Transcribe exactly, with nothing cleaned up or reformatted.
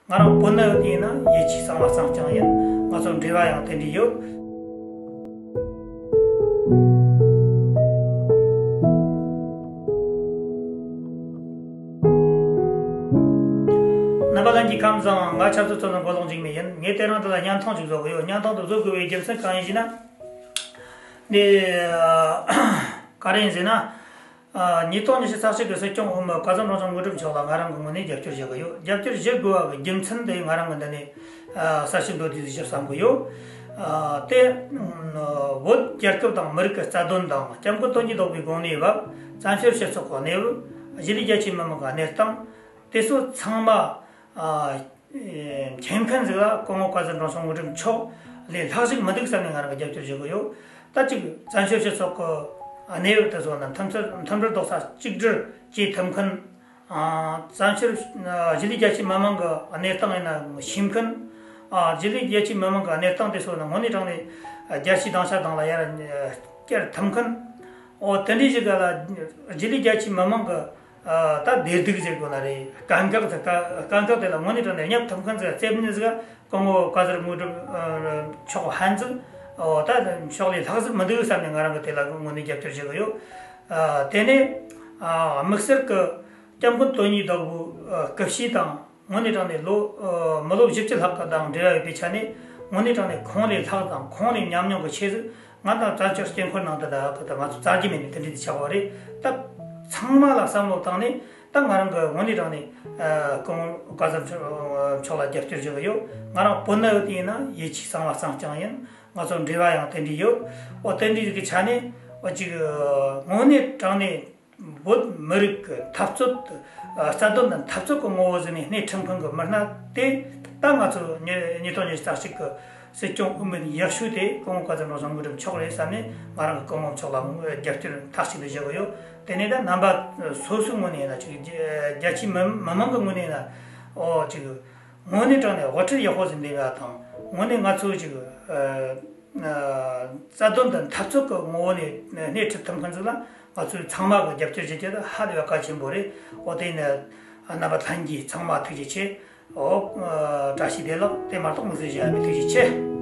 ང་རང་བོད་ནང་ཡོད་དུས་ཡིན་ན་ཡིད་ཆེས་གཙང་མ་གཙང་རྐྱང་ཡིན། ང་ཚོ་འབྲེལ་བ་ཡང་དེ་འདྲ་ཡོད། རྣམ་པ་ལྷན་རྒྱས་ཁམས་བཟང་། ང་ཆབ་སྲིད་ཚོ་ལ་མགོ་ལོག་འཇིགས་མེད་ཡིན། ངས་དེ་རིང་འདི་ལ་བརྙན་ཐུང་ཞིག་བཟོ་གི་ཡོད། བརྙན་ཐུང་འདི་བཟོ་དགོས་པའི་རྒྱུ་མཚན་གང་ཡིན་ཞེ་ན། འདི་ག་རེ་ཡིན་ཟེར་ན། ཉིས་སྟོང་ཉི་ཤུ་རྩ་གཅིག་གི་སྲིད་སྐྱོང་འོས་མི་བཀའ་ཟུར་ནོར་བཟང་དངོས་གྲུབ་མཆོག་ལ་ང་རང་གི་ངོས་ནས་རྒྱབ་སྐྱོར་ཞུ་གི་ཡོད། རྒྱབ་སྐྱོར་ཞུ་དགོས་པ་གི་རྒྱུ་མཚན་དེ་ང་རང་གི་འདི་ནས་གསལ་བཤད་མདོར་བསྡུས་ཞུ་བསམ་གི་ཡོད། དེ་བོད་རྒྱལ་ཁབ་དང་མི་རིགས་ཀྱི་རྩ་དོན་དང་སྐྱབས་མགོན་དོན་གཉིས་ལྡོག་པའི་དགོངས་ནས་བབ་བཙན་བྱོལ་སྤྱི་ཚོགས་ཀྱི་གནས་བབ། གཞིས་ལུས་རྒྱ་ཆེའི་མི་མང་གི་གནས་སྟངས། དེ་ཚོ་ཚང་མ། མཁྱེན་མཁན་ཟིག་ལ་སྐུ་ངོ་བཀའ་ཟུར་ནོར་བཟང་དངོས་གྲུབ་མཆོག་ལས་ལྷག་ཞིག་མི་འདུག་བསམ་ནས་ང་རང་གི་རྒྱབ་སྐྱོར་ཞུ་གི་ཡོད། ད་ཅིག་བཙན་བྱོལ་སྤྱི་ཚོགས་ཀྱི་གནས་བབ་དེ་ཚོ་ནི་མཐུན་སྒྲིལ་མཐུན་སྒྲིལ་རྡོག་རྩ་གཅིག་སྒྲིལ་བྱེད་ཐུབ་མཁན། བཙན་བྱོལ་གཞིས་ལུས་རྒྱ་ཆེའི་མི་མང་གི་གནས་སྟངས་ཡིན་ན་ཤེས་མཁན། གཞིས་ལུས་རྒྱ་ཆེའི་མི་མང་གི་གནས་སྟངས་དེ་ཚོ་ནི་དངོས་གནས་དྲང་ནས་རྒྱལ་སྤྱིའི་སྡིངས་ཆ་སྟེང་ལ་ཡར་བསྐྱལ་ཐུབ་མཁན། འོ་དེ་འདྲའི་ཞིག་ག་ལ་གཞིས་ལུས་རྒྱ་ཆེའི་མི་མང་གི་ད་བདེ་སྡུག་ཟེར་དགོས་ན་རེད། དཀའ་ཁག་དེ་དཀའ་དཀའ་ཁག་དེ་ལ་དངོས་གནས་དྲང་ནས་སྙོབ་ཐུབ་མཁན་ཟིག་རྩེ་ཕུད་ཟིག་སྐུ་ངོ་བཀའ་ཟུར་དངོས་གྲུབ་མཆོག་ཧན་ཙི། འོ་ད་མཆོག་ལས་ལྷག་ཟིག་མི་འདུག་བསམ་ནས་ང་རང་གི་དེ་ལ་དངོས་གནས་རྒྱབ་སྐྱོར་བྱེད་གི་ཡོད། དེ་ནས་དམིགས་བསལ་གི་སྐྱབས་མགོན་དོན་གཉིས་ལྡོག་པའི་སྐུ་ཕྱྭ་དང་དངོས་གནས་དྲང་ནས་ལོ་མི་ལོ་བཞི་བཅུ་ལྷག་གི་དང་འབྲེལ་བ་ཡོད་པའི་ཆ་ནས་དངོས་གནས་དྲང་ནས་ཁོང་ལས་ལྷག་དང་ཁོང་ལས་ཉམས་མྱོང་གི་ཆེ་ཟིག་ང་དང་བཙན་བྱོལ་སྐྱེ་འཁོར་ནང་དུ་ད་གི་ད་ང་ཚོ་བཙལ་རྒྱུ་མེད་ནས་དེ་འདྲ་དེ་ཆགས་པ་རེད། ད་ཚང་མ་ལ་བསམ་བློ་བཏང་ནས་ད་ང་རང་གི་དངོས་གནས་དྲང་ནས་སྐུ་ངོ་བཀའ་ཟུར་མཆོག་ལ་རྒྱབ་སྐྱོར་ཞུ་གི་ཡོད། ང་རང་བོད་ནང་ཡོད་དུས་ཡིན་ན་ཡིད་ཆེས་གཙང་མ་གཙང་རྐྱང་ཡིན། ང་ཚོ་འབྲེལ་བ་ཡང་དེ་འདྲ་ཡོད། འོ་དེ་འདྲ་གི་ཆ་ནས་འོ་ཅིག་དངོས་གནས་དྲང་ནས་བོད་མི་རིགས་ཀྱི་འཐབ་རྩོད་རྩ་དོན་དང་འཐབ་རྩོད་ཀྱི་ངོ་བོ་ཟིན་ནས་སྣེ་ཁྲིད་མཁན་གྱི་མི་སྣ་དེ་ད་ང་ཚོ་ཉིས་ཉིས་སྟོང་ཉི་ཤུ་རྩ་གཅིག་གི་སྲིད་སྐྱོང་འོས་མི་ཡག་ཤོས་དེ་སྐུ་ངོ་བཀའ་ཟུར་ནོར་བཟང་དངོས་གྲུབ་མཆོག་རེད་བསམ་ནས་ང་རང་གི་སྐུ་ངོ་མཆོག་ལ་རྒྱབ་སྐྱོར་མཐའ་གཅིག་ཏུ་ཞུ་གི་ཡོད། དེ་ནས་ད་རྣམ་པ་སོ་སོའི་ངོས་ནས་ཡིན་ན་ཅིག་རྒྱ་རྒྱ་ཆེའི་མི་མི་མང་གི་ངོས་ནས་ཡིན་ན་ཨོ་ཅིག་དངོས་གནས་དྲང་ནས་དབུ་ཁྲིད་ཡག་པོ་ཟིག་འདེམས་ཡ་དང་དངོས་གནས་ང་ཚོ་ཅིག་རྩ་དོན་དང་འཐབ་རྩོད་ཀྱི་ངོ་བོ་ནས་སྣེ་ཁྲིད་ཐུབ་མཁན་ཟིག་ལ་ང་ཚོས་ཚང་མ་གི་རྒྱབ་སྐྱོར་བྱེད་རྒྱུ་དེ་ཧ་ལས་པ་གལ་ཆེན་པོ་རེད། འོ་དེ་ནས་རྣམ་པ་ལྷན་རྒྱས་ཚང་མ་ཐུགས་རྗེ་ཆེ། འོ་བཀྲ་ཤིས་བདེ་ལེགས། དེ་མ་གཏོགས་མི་ཟེར་བཞག་ཡ་མེད། ཐུགས་རྗེ་ཆེ།